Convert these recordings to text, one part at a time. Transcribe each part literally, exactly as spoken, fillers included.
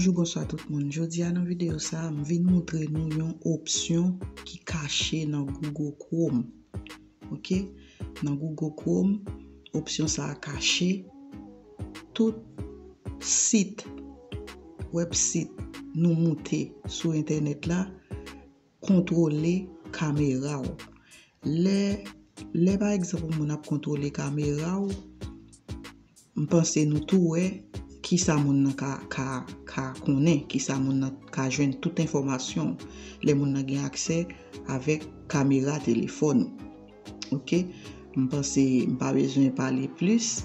Bonjou, bonswa tout moun. Jodi a nan videyo sa a, m vin montre nou yon opsyon ki kache nan Google Chrome. Ok? Nan Google Chrome, opsyon sa a kache tout sit, websit nou moute sou entènèt la, kontwole kamera w. Lè, lè pa egzanp, yon moun ap kontwole kamera w, m panse nou tou wè kisa moun nan ka, ka, ka konnen, kisa moun nan ka jwenn tout enfòmasyon lè moun nan gen aksè avèk kamera telefòn ou. Ok? M panse m pa bezwen pale plis.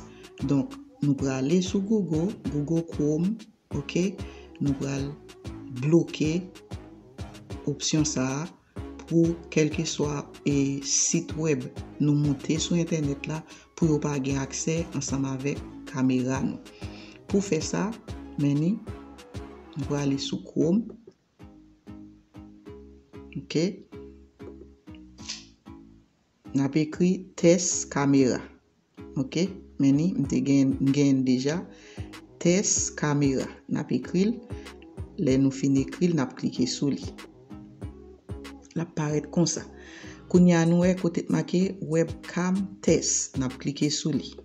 Donk, nou prale sou Google, Google Chrome, ok? Nou pral bloke opsyon sa a pou kèlkeswa e sit wèb nou moute sou entènèt la pou yo pa gen aksè ansanm avèk kamera nou. Pou fè sa, men ni, nou prale sou Chrome. Ok? N ap ekri tès kamera. Ok? Men ni, m te gen, m genyen l deja. Tès kamera. N ap ekri l. Lè nou fin ekri l, n ap klike sou li. L ap parèt konsa. Kounye a nou wè kote t make webcam test. N ap klike sou li.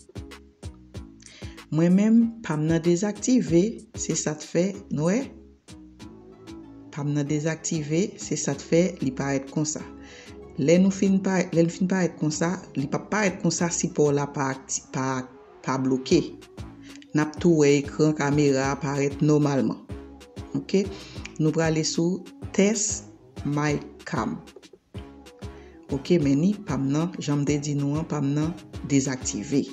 Mwen menm, pa m nan dezaktive, se sa t fè, nou wè? Pa m nan dezaktive, se sa t fè li parèt konsa. Lè nou fin parèt, lè l fin parèt konsa, li p ap parèt konsa si pa w la pa akti-, pa, pa bloke. N ap tou wè ekran kamera a parèt nòmalman. Ok? Nou prale sou test my cam. Ok, men ni, pa m nan, jan m te di nou an, pa m nan dezaktive.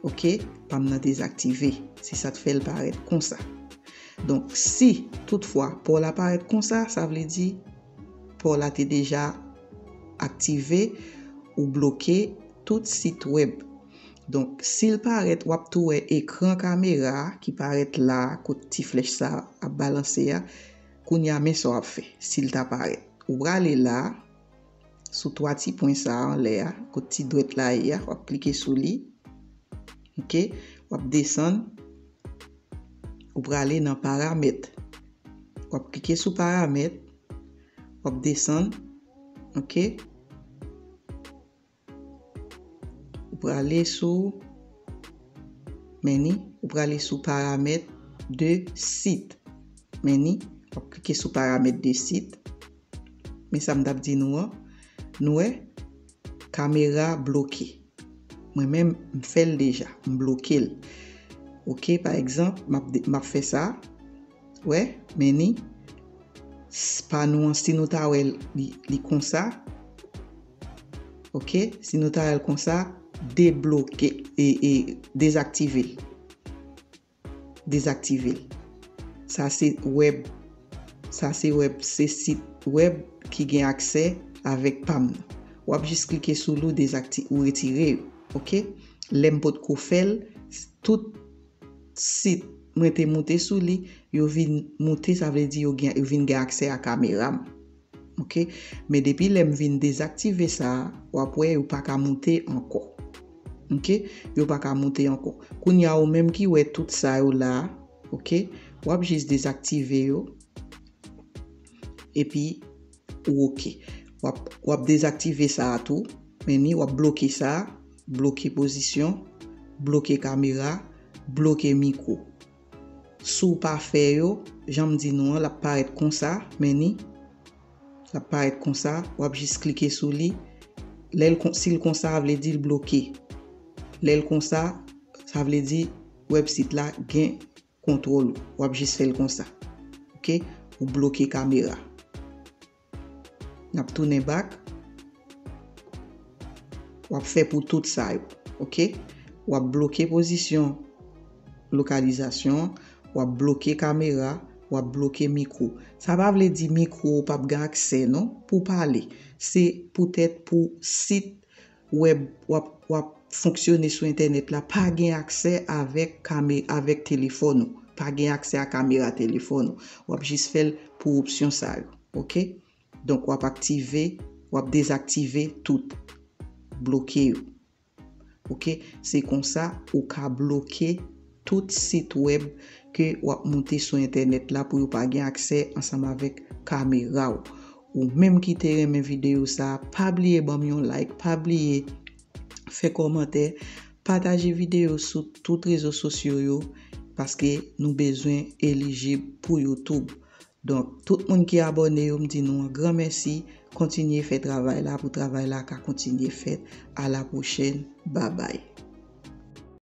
Ok, pa m nan dezaktive. Se sa k fè l parèt konsa. Donk, si toutfwa pa w la parèt konsa, sa vle di pa w la te deja aktive ou bloke tout sit wèb. Donk, si l parèt, w ap tou wè ekran kamera a ki parèt la, kot ti flèch sa ap balanse a. Kounye a, men sa w ap fè, si l ta parèt. Ou prale la, sou twa ti pwen sa a anlè a, kot ti dwèt la ye a, w ap klike sou li. Ok, w ap desann. Ou prale nan paramèt. W ap klike sou paramèt. W ap desann. Ok. Ou prale sou, men ni, ou prale sou paramèt de sit. Men ni, w ap klike sou paramèt de sit. Men sa m t ap di nou an, nou wè, kamera bloke. Mwen menm, m fè l deja, m bloke l. Ok, pa egzanp, m ap de-, m ap fè sa. Wè, men ni, s-, pa nou an, si nou ta wè l, li, li konsa. Ok, si nou ta wè l konsa, debloke, e, e, dezaktive l. Dezaktive l. Sa se wèb, sa se wèb, se sit wèb ki gen aksè avèk pa m nan. W ap jis klike sou li, ou dezakti-, ou retire yo. Ok? Lè m potko fè l, tout sit mwen te moute sou li, yo vin moute, sa vle di yo gen, yo vin gen aksè a kamera m. Ok? Men depi lè m vin dezaktive sa a, w ap wè yo pa ka moute ankò. Ok? Yo pa ka moute ankò. Kounye a, ou menm ki wè tout sa yo la a, ok? W ap jis dezaktive yo. Epi, ou ok. W ap, w ap dezaktive sa a tou. Men ni, w ap bloke sa a. Bloke pozisyon. Bloke kamera. Bloke mikwo. Si w pa fè yo, jan m di nou an, l ap parèt konsa, men ni. L ap parèt konsa, w ap jis klike sou li. Lè l kon-, si l konsa, vle di l bloke. Lè l konsa, sa vle di wèbsit la gen kontwòl ou. W ap jis fè l konsa. Ok? Ou bloke kamera. N ap tounen back. W ap fè pou tout sa yo. Ok? W ap bloke pozisyon lokalizasyon, w ap bloke kamera, w ap bloke mikwo. Sa pa vle di mikwo w p ap gen aksè non pou pale. Se poutèt pou sit wèb w ap, w ap fonksyone sou entènèt la pa gen aksè avèk kame-, avèk telefòn ou. Pa gen aksè a kamera telefòn ou. W ap jis fè l pou opsyon sa yo. Ok? Donk, w ap aktive, w ap dezaktive tout. Bloke yo. Ok? Se konsa ou ka bloke tout sit wèb ke w ap moute sou entènèt la pou yo pa gen aksè ansanm avèk kamera w. Ou menm ki te renmen videyo sa, pa bliye ban m yon like, pa bliye fè kòmantè, pataje videyo sou tout rezo sosyo yo, paske nou bezwen elijib pou YouTube. Donk, tout moun ki abòne yo, m di nou an gran mèsi. Kontinye fè travay la pou travay la ka kontinye fèt. A la pwochèn. Babay.